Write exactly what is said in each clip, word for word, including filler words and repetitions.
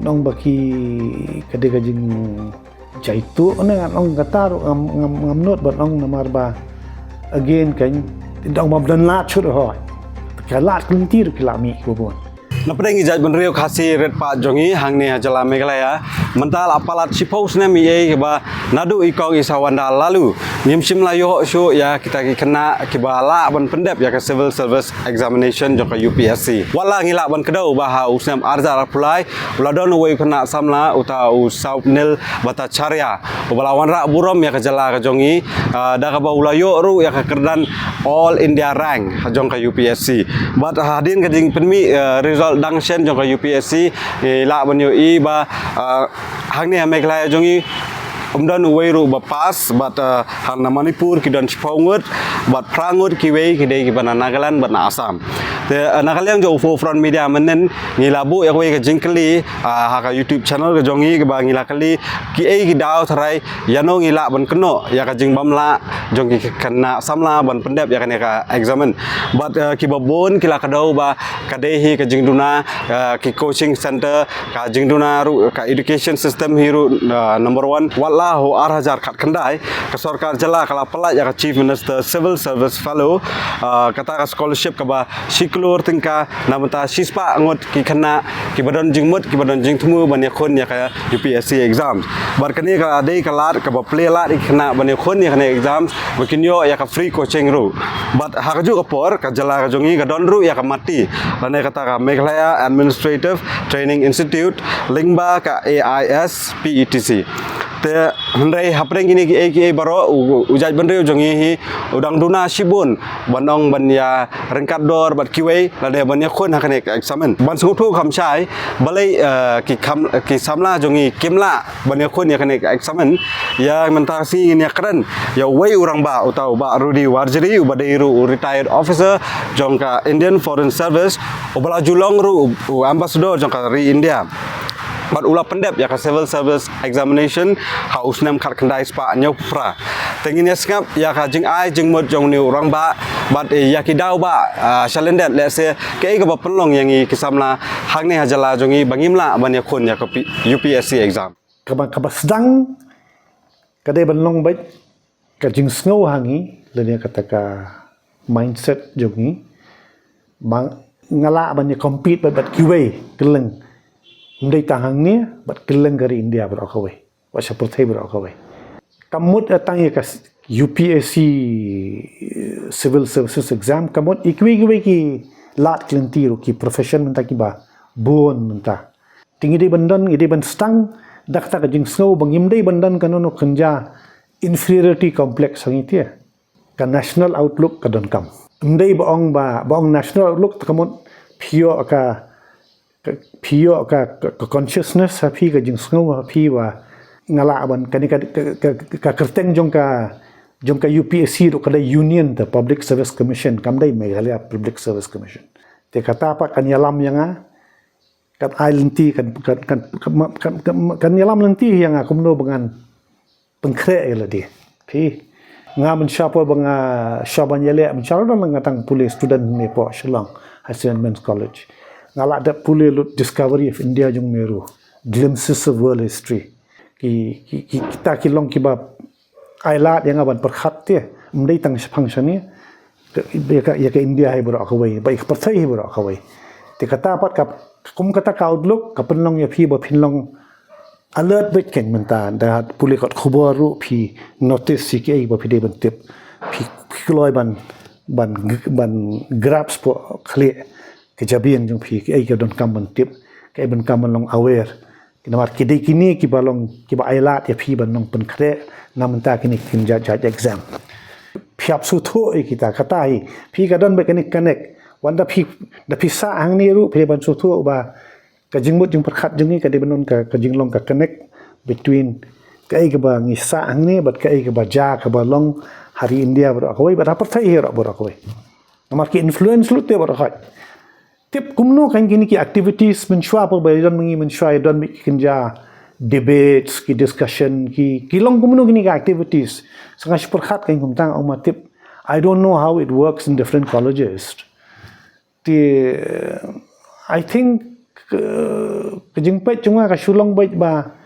Nong ba ki ka dei ka jingjaituh ne ngan ong kata ruh ngam ngam ngam nud ban ong namar ba again kan dong ba don lad shut hoi. Ka lad klinti ruh ki la mih ki bun. Na pdeng i jaitbynriew Khasi rit pat jong i hangne ha jylla Meghalaya mynta la palat shiphew snem i ei ba naduh i kong i Sawanda Lalu ngim shym la ïoh shuh ïa kita ki khynnah kiba lah ban pyndep ïa ka civil service examination jong ka U P S C. Wat la ngi lah ban kdew ba ha u snem arhajar arphew lai u la don uwei u khynnah samla uta u Swapnil Bhattacharya uba la wanrah burom ïa ka jylla ka jong i, ah, da kaba u la ïoh ruh ïa ka kyrdan All India Rank ha jong ka U P S C. Bad hadien ka jingpynmih, ah, result dang shen jong ka U P S C, eh, lah ban ïohi ba, ah, hangne ha Meghalaya jong i um don uwei ruh ba pass bad, ah, ha na Manipur ki don shiphew ngut bad phra ngut kiwei ki dei kiba na Nagaland bad na Assam. Te, ah, na ka liang jong u Forefront Media mynnin ngi la buh ïa kawei ka jingkylli, ah, ha ka YouTube channel ka jong i kaba ngi la kylli kiei ki daw tharai ïano ngi lah ban kynnoh ïa ka jingbym lah jong ki khynnah samla ban pyndep ïa kane ka examen. Bad, eh, kiba bun ki la kdew ba ka dei hi ka jingduna, eh, ki coaching center, ka jingduna ruh ka education system hi ruh, eh, number one. Wat la ha u arhajar khatkhyndai ka sorkar jylla ka la pyllait ïa ka Chief Minister Civil Service Fellow, eh, kata ka scholarship kaba shi klur tyngka na bynta shispah ngut ki khynnah kiba don jingmut kiba don jingthmu ban ïakhun ïa ka U P S C exam. Bad kane ka dei ka lad kaba plie lad ïa ki khynnah ban ïakhun ïa kane exam ba kin ïoh ïa ka free coaching ruh. Bad ha kajuh ka por ka jylla ka jong i ka don ruh ïa ka MATI lane kata ka Meghalaya Administrative Training Institute lyngba ka A I S P E T C. Te hynrei hapdeng kine kiei kiei baroh u, u jaitbynriew jong i hi u dang duna shibun ban ong ban ïa ryngkat dor bad kiwei lane ban ïakhun ha kane ka examen. Ban sngewthuh kham shai balei, eh, ki kham, ki samla jong i kim lah ban ïakhun ïa kane ka examen. Ïa mynta ka sngi ngin ïakren ïa uwei u rangbah uta u Bah Rudy Warjri uba dei ruh u retired officer jong ka Indian Foreign Service uba la ju long ruh u, u ambassador jong ka ri India. Bad u la pyndep ïa ka civil service examination ha u snem khatkhyndai spah hynñiew phra. Te ngin ïa sngap ïa ka jingai jingmut jong une u rangbah bad, eh, ïa ki daw ba, ah, shalyndet lehse kaei kaba pynlong ïa ngi ki samla hangne ha jylla jong i ba ngim lah ban ïakhun ïa ka P-, U P S C exam. Kaba, kaba sdang ka dei ban long bad ka jingsngew ha ngi lane kata ka mindset jong ngi ba nga lah ban ïa compete bad, bad kiwei kylleng. Ym dei tang hangne bad kylleng ka ri India baroh kawei. Wat sha pyrthei baroh kawei. Kam mut, eh, tang ïa ka s-, U P S C, eh, Civil Services Exam, kam mut ïa kiwei kiwei ki lad ki lynti ruh ki profession mynta kiba bun mynta. Te ngi dei ban don, ngi dei ban sdang da kata ka jingsngew ba ngim dei ban don kano kano kynja inferiority complex ha ngi te. Ka national outlook ka donkam. Ym dei ba ong ba, ba ong national outlook te ka mut phi ïoh ka, ka, phi ïoh ka, ka, ka consciousness ha phi, ka jingsngew ha phi ba nga lah ban kane ka, ka, ka, ka kyrteng jong ka, jong ka U P S C ruh ka dei union te Public Service Commission, kam dei Meghalaya Public Service Commission. Te kata pat kan ïalam ïa nga, kan ai lynti, kan, kan, kan, kan, kan, kan, kan ïalam lynti ïa nga kumno ba ngan pynkhreh ïa lade. Phi. Nga mynshuwa por ba nga shuwa ban ïaleh, mynshuwa ruh nga tang pule student ne poh Shillong Higher Secondary Men's College. Nga la dep pule lut Discovery of India jong Nehru, Glimpses of World History. Ki, ki, ki, kita ki long kiba ai lad ïa nga ban pyrkhat te. Ym dei tang shaphang shane. Ïa ka, ïa ka India hi baroh kawei, ba ïa ka pyrthei hi baroh kawei. Te kata pat ka, kum kata ka outlook ka pynlong ïa phi ba phin long alert bad keiñ mynta da pule kot khubor ruh phi notice ïa kiei ba phi dei ban tip. Phi, phi kloi ban, ban, ban grasp hapoh khlieh ka jabieng jong phi kiei ka donkam ban tip, kiei ba donkam ban long aware. Namar ki dei kine kiba long, kiba ai lad ïa phi ban long pynkhreh na mynta kine ki jait jait exam. Phi hap sngewthuh ïa kita, kata hi. Phi ka don bad kane ka connect. Wat da phi, da phi sah hangne ruh phi dei ban sngewthuh ba ka jingmut jingpyrkhat jong ngi ka dei ban don ka, ka jinglong ka connect between kaei kaba ngi sah hangne bad kaei kaba jia kaba long ha ri India baroh kawei bad ha pyrthei hi ruh baroh kawei. Namar ki influence lut te baroh kawei. Tip kumno kan kine ki activities mynshuwa por ba ïa don ma ngi mynshuwa ïa don bad ki kynja debates, ki discussion, ki, ki long kumno kine ki activities. Sa nga shu pyrkhat kan kumta nga ong ma tip. I don't know how it works in different colleges. Te, I think ka, ka jingpeit jong nga ka shu long beit ba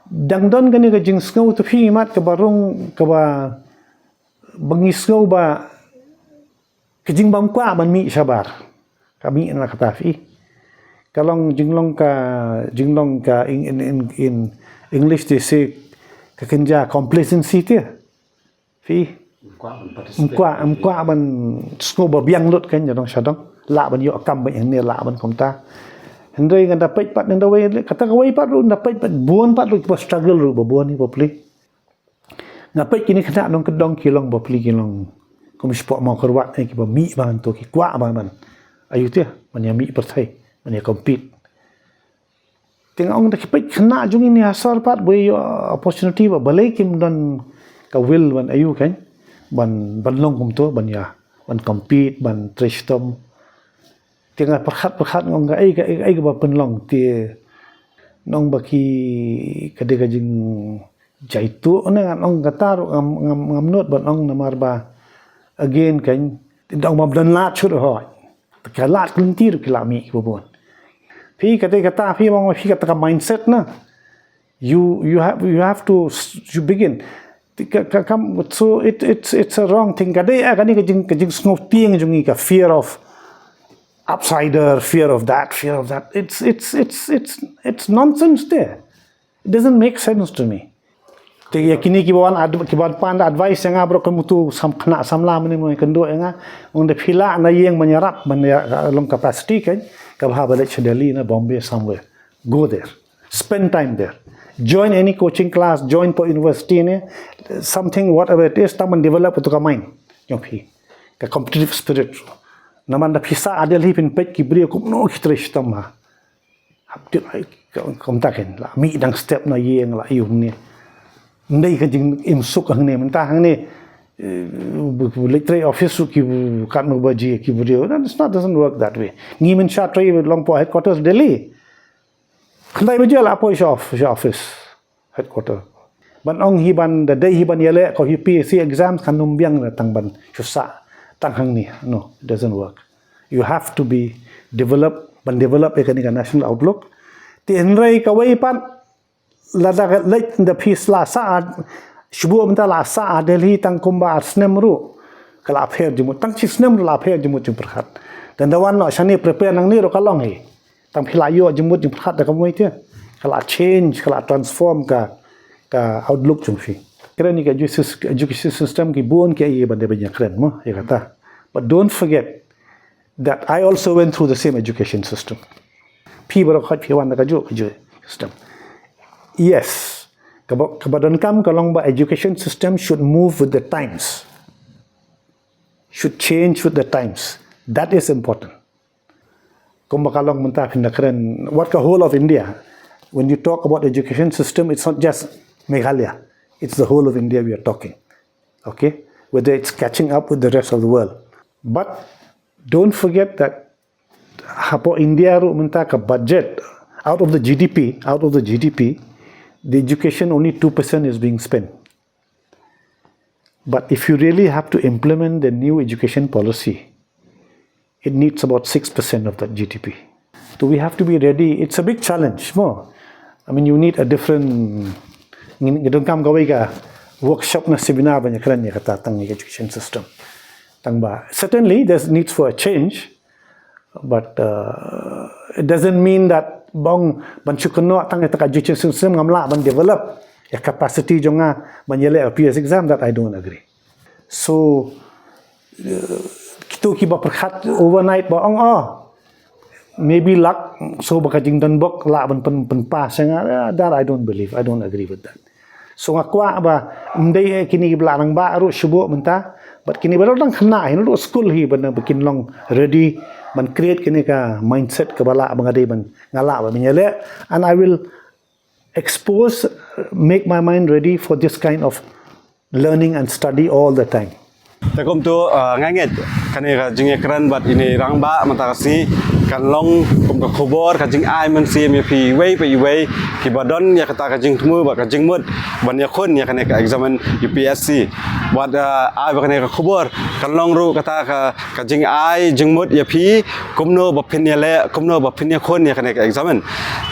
dang don kane ka jingsngew te phi, imat kaba rung, kaba, ba ngi sngew ba ka jingbymkwah ban mih shabar. Ka mih na kata phi. Ka long jinglong ka, jinglong ka in, in, in, in English they say, ka kynja complacency te. Phi. Ym kwah ban participate. Ym kwah, ym kwah ban sngew ba biang lut kan, ïa dong sha dong. Lah ban ïoh kam ba ïa ne, lah ban kumta. Hynrei ngan da peit pat ngan da wei, kata kawei pat ruh ngan da peit pat bun pat ruh ba struggle ruh ba bun hi ba pli. Nga peit kine khynnah nongkyndong ki long ba pli ki long kum spah mo kyrwat ne, ki ba mih ban to, ki kwah ban ban. Ayu te, ban ïa mih pyrthei, ban ïa compete. Te nga ong da ki peit khynnah jong ngi ha sor pat ba ïoh opportunity ba balei kim don ka will ban ayu kan, ban, ban long kumto, ban ïa, ban compete, ban trei shitom. Te nga pyrkhat, pyrkhat nga ong ka ei, ka ei, ka ei kaba pynlong te, nong ba ki, ka dei ka jing jaituh ne, ngan ong kata ruh ngam, ngam, ngam nud ban ong namar ba again kan, dang bym don lad shuh hoi. Ka lad ka lynti ruh ki la mih ki ba bun. Phi kata, kata phi mong phi kata ka mindset na. You, you have, you have to s-, you begin. Ka, ka, kam, so it, it's, it's a wrong thing. Ka dei, ah, kane ka jing, ka jingsngew tieng jong ngi, ka fear of outsider, fear of that, fear of that. It's, it's, it's, it's, it's nonsense there. It doesn't make sense to me. Te ïa kine ki ba wan ad-, ki ba pan advice ïa nga baroh, ka mutu sam khynnah samla mynne mynne kynduh ïa nga. Ong da phi lah na ïing ban ïarap, ban ïa long capacity kan, ka bha ba leit sha Delhi na Bombay somewhere. Go there. Spend time there. Join any coaching class, join for university ne, something, whatever it is, tang ban develop ïa ka mind jong phi. Ka competitive spirit. Namar da phi sah ha Delhi phin peit ki briew kumno ki trei shitom ha. Hap tip ai, ka, kumta kan, la mih dang step na ïing, la ïoh ne. Ndei ka jingim suk hangne, mynta hangne, eh, bu, bu leit trei office ruh ki bu, katno baje ki briew. That's not, doesn't work that way. Ngi mynshwa trei long poi headquarters Delhi. Khyndai baje la poi sha off-, sha office. Headquarter. Ban ong hi ban, da dei hi ban ïaleh ko hi P S C exams kan ym biang da tang ban shu sah tang hangne. No, it doesn't work. You have to be develop, ban develop ïa kane ka national outlook. Te hynrei kawei pat, lada ka leit da phi la sah, shu buh mynta la sah ha Delhi tang kumba ar snem ruh. Ka la pher jingmut, tang shi snem ruh la pher jingmut jingpyrkhat. Te da wan noh shane prepare nangne ruh ka long hi. Tang phi la ïoh jingmut jingpyrkhat da ka mut te. Ka la change, ka la transform ka, ka outlook jong phi. Kren ïa ka edu-, education system ki bun ki ïa ban dei ban ïa kren mo, ïa kata. But don't forget that I also went through the same education system. Phi baroh khoit phi wan da kajuh, kajuh system. Yes. Kaba, kaba donkam ka long ba education system should move with the times. Should change with the times. That is important. Kumba ka long mynta phin da kren, wat ka whole of India. When you talk about education system, it's not just Meghalaya. It's the whole of India we are talking. Okay? Whether it's catching up with the rest of the world. But don't forget that hapoh India ruh mynta ka budget, out of the G D P, out of the G D P, the education only two percent is being spent. But if you really have to implement the new education policy, it needs about six percent of that G D P. So we have to be ready. It's a big challenge, mo. I mean, you need a different, ngi, ngi donkam kawei ka workshop ne seminar ban ïa kren ïa kata tang ïa ka education system. Tang ba, certainly there's need for a change, but, uh, it doesn't mean that ba ong ban shu kynnoh tang ïa ka education system ngam lah ban develop ïa capacity jong nga ban ïaleh P S exam, that I don't agree. So, uh, kito kiba pyrkhat overnight ba ong, oh, maybe luck, so ba ka jingdonbok lah ban pyn, pynpass ïa nga, uh, that I don't believe, I don't agree with that. So nga kwah ba ym dei kine kiba la rangbah ruh shu buh mynta, but kine ba la dang khynnah hi, ruh skul hi, ba kin long ready ban create kine ka mindset kaba lah ba nga dei ban, nga lah ban ïaleh, and I will expose, make my mind ready for this kind of learning and study all the time. Te kumto, uh, nga ngeit kane ka jingïakren bad ine i rangbah mynta ka sngi kan long kum Ka khubor ka jingai mynsiem ïa phi iwei pa iwei kiba don ïa kata ka jingthmu bad ka jingmut ban ïakhun ïa kane ka exam U P S C. Bad, ah, ai ba kane ka khubor kan long ruh kata ka, ka jingai jingmut ïa phi kumno ba phin ïaleh, kumno ba phin ïakhun ïa kane ka exam.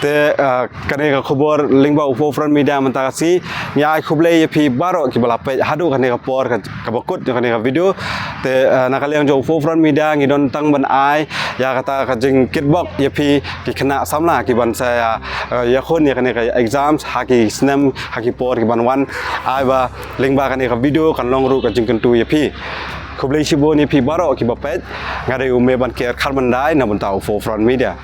Te, ah, kane ka khubor lyngba u Forefront Media mynta ka sngi, ngi ai khublei ïa phi baroh kiba la peit haduh kane ka por ka, kaba kut ïa kane ka video. Te, ah, na ka liang jong u Forefront Media ngi don tang ban ai ïa kata ka jingkitbok ïa phi ki khynnah samla kiban sa ïa, ah, ïakhun ïa kane ka exams ha ki snem ha ki por kiban wan. Ai ba lyngba kane ka video kan long ruh ka jingkyntu ïa phi. Khublei shibun ïa phi baroh kiba peit. Nga dei u Mebanker Kharmandai na bynta u Forefront Media.